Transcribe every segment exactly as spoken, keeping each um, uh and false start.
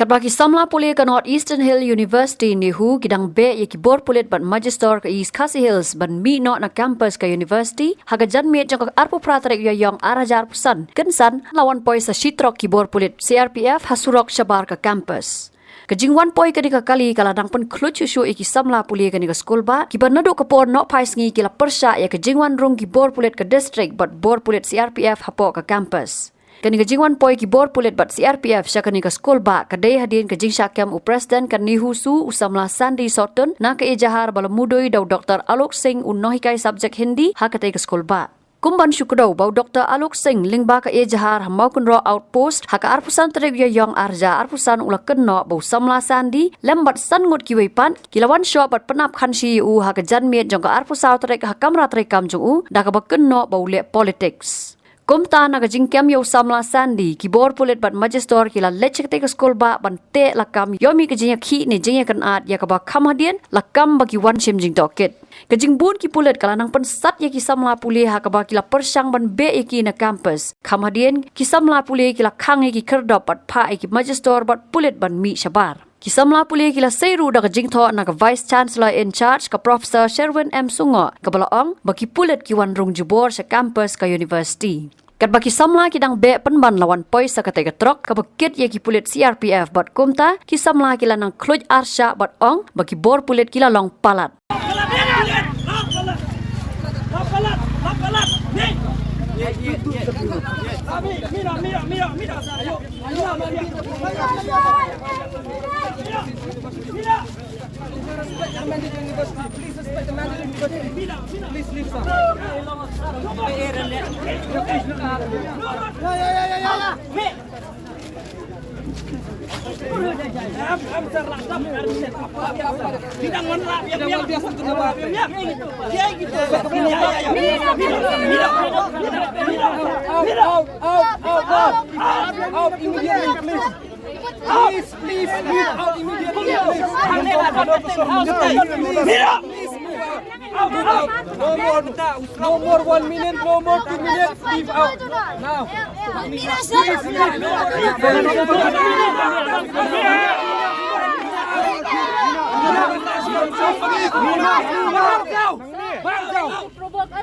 Ba ki samla pule ka North Eastern Hill University, NEHU, ki dang beh ïa ki bor pulit bad magister ka East Khasi Hills ban mih noh na campus ka university ha ka janmiet jong ka arphew phra tarik Ïaïong ar hajar arphew san, kynsan la wan poi sa shi trok ki bor pulit C R P F ha surok shabar ka campus. Ka jingwan poi kane ka kali ka la dang pynkhluit shuh shuh ïa ki samla pule kane ka skulbah, kiba naduh ka por nohphai sngi ki la pyrshah ïa ka jingwan rung ki bor pulit ka district bad bor pulit C R P F hapoh ka campus. Kane ka jingwan poi ki bor pulit bad C R P F sha kane ka skulbah ka dei hadien ka jingshah kem u president ka NEHUSU, u samla Sandy Sohtun, na ka ejahar ba la mudui da u Doctor Alok Singh, u nonghikai subject Hindi ha katei ka skulbah. Kum ban shu kdew ba u Doctor Alok Singh, lyngba ka ejahar ha Mawkynroh Outpost, ha ka arphew san tarik Ïaïong ar hajar arphew san u la kynnoh ba u samla Sandy lem bad san ngut kiwei pat ki la wan shoh bad pynap khanshi ïa u ha ka janmiet jong ka arphew saw tarik ha kamra treikam jong u, da kaba kynnoh ba u leh politics. Kumta, na ka jingkem ïa u samla Sandy, ki bor pulit bad magister ki la leit sha katei ka skulbah ban teh lakam ïoh mih ka jingïakhih ne jingïakynad, ïa kaba kham hadien la kam ba ki wan shim jingtohkit. Ka jingbun ki pulit ka la nang pynsat ïa ki samla pule ha kaba ki la pyrshang ban beh ïa ki na campus. Kham hadien, ki samla pule ki la khang ïa ki khyrdop bad phah ïa ki magister bad pulit ban mih shabar. Ki samla pule ki la sei ruh da ka jingthoh na ka Vice Chancellor in charge, ka Professor Sherwin M Sungoh, kaba la ong ba ki pulit ki wan rung jubor sha campus ka university. Katba ki samla ki dang beh pynban, la wan poi sa katei ka trok kaba kit ïa ki pulit C R P F bad kumta ki samla ki la nang khluit arshah bad ong ba ki bor pulit ki la long palat. Please leave, sir. Out, out, out, out, out. Out immediately, please. Please, please, leave out immediately, please. Please, please. Out, out. No more, no more one minute, no more two minutes. Leave out. Now. Please, please, leave.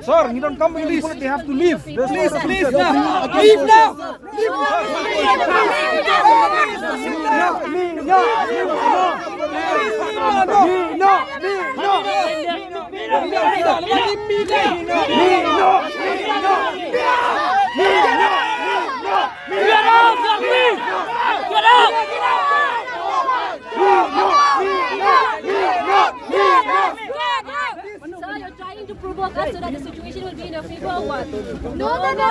Sir, you don't come with the police. They have to leave. Please, please, now. Leave now. Sir, you're trying to provoke us so that the situation will be in your favor or what? No, no, no.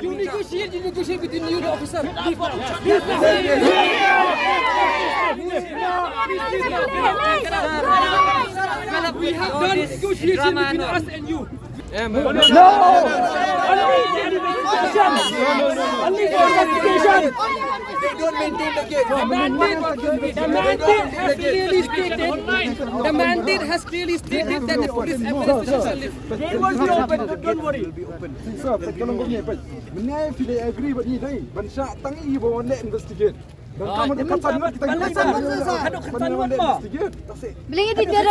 You negotiate, you negotiate between you and the officer. We have done negotiation between us and you. No! Only for investigation. Only for investigation. They don't maintain the case. The mandate, the mandate has clearly stated, the mandate has clearly stated that the police administration shall lift. They will be open, don't worry. Sir, tolong kong ni, Pak. Mene phi la agree bad ngi dei ban shah tang i ba wan leh investigate. Bling it in the rest.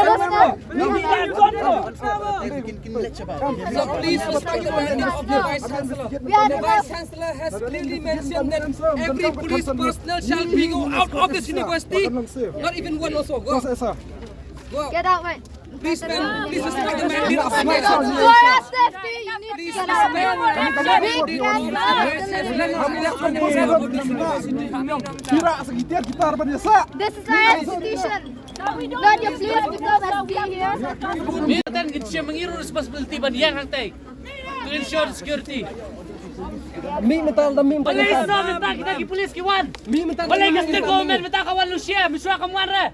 Please respect the Vice Chancellor. The Vice Chancellor has clearly mentioned that every police personnel shall be go out of this university. Not even one also. Go out. Go out. Get out, mate. Please, man, please respect the mandate of the Vice Chancellor. For our safety, you need to get out. We cannot. This is our institution. Not your place to come and be here. Ngin shim ngi ruh responsibility ban ïeng hangtei to ensure security. Mih mynta, da mih mynta. Balei sa mynta kita ki police ki wan? Mih mynta. Balei ka state government mynta ka wan lushia, mynshuwa kam wan re.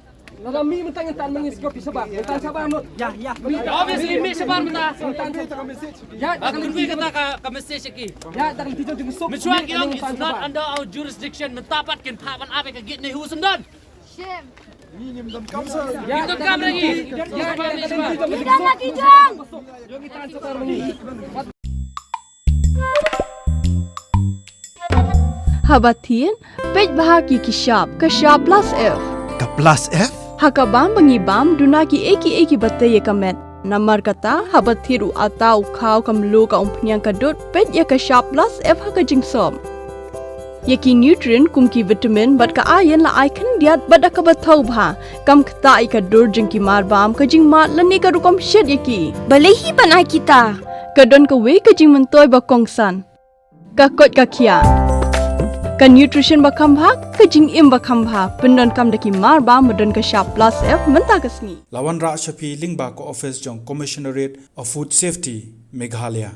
Lada mih mynta ngin tan ma ngi sha ki shabar. Ngin tan shabar noh. Ya, ya. Obviously mih shabar mynta. Ngin tan shabar. Ya, da kali kata ka, ka message ki. Ya, da kali tiga jeng suk. Mynshuwa ki ong it's not under our jurisdiction, mynta pat kin phah ban ap ïa ka gate ne hu syndon. Shame. Ngim donkam lagi. Ngim donkam lagi. Ngim donkam lagi. Haba thied, peit bha ïa ki shap, ka shap plus F. Ka plus F? Ha ka bam ba ngi bam, duna kiei kiei kiba tei ïa ka met. Namar kata, haba thied u atta, u khaw, ka mluh, ka umphniang, ka dud, peit ïa ka shap plus F ha ka jingsop. Ïa ki nutrient kum ki vitamin bad ka iron la ai khyndiat bad da kaba thaw bha. Kam ktah ïa ka dur jong ki marbam, ka jingmad lane ka rukom shet ïa ki. Balei hi ban ai kita? Ka don kawei ka jingmyntoi ba kongsan. Ka koit ka khiah. Ka nutrition ba kham bha, ka jingim ba kham bha. Pyndonkam da ki marbam ba don ka shap plus F mynta ka sngi. La wanrah sha phi lyngba ka office jong Commissionerate of Food Safety, Meghalaya.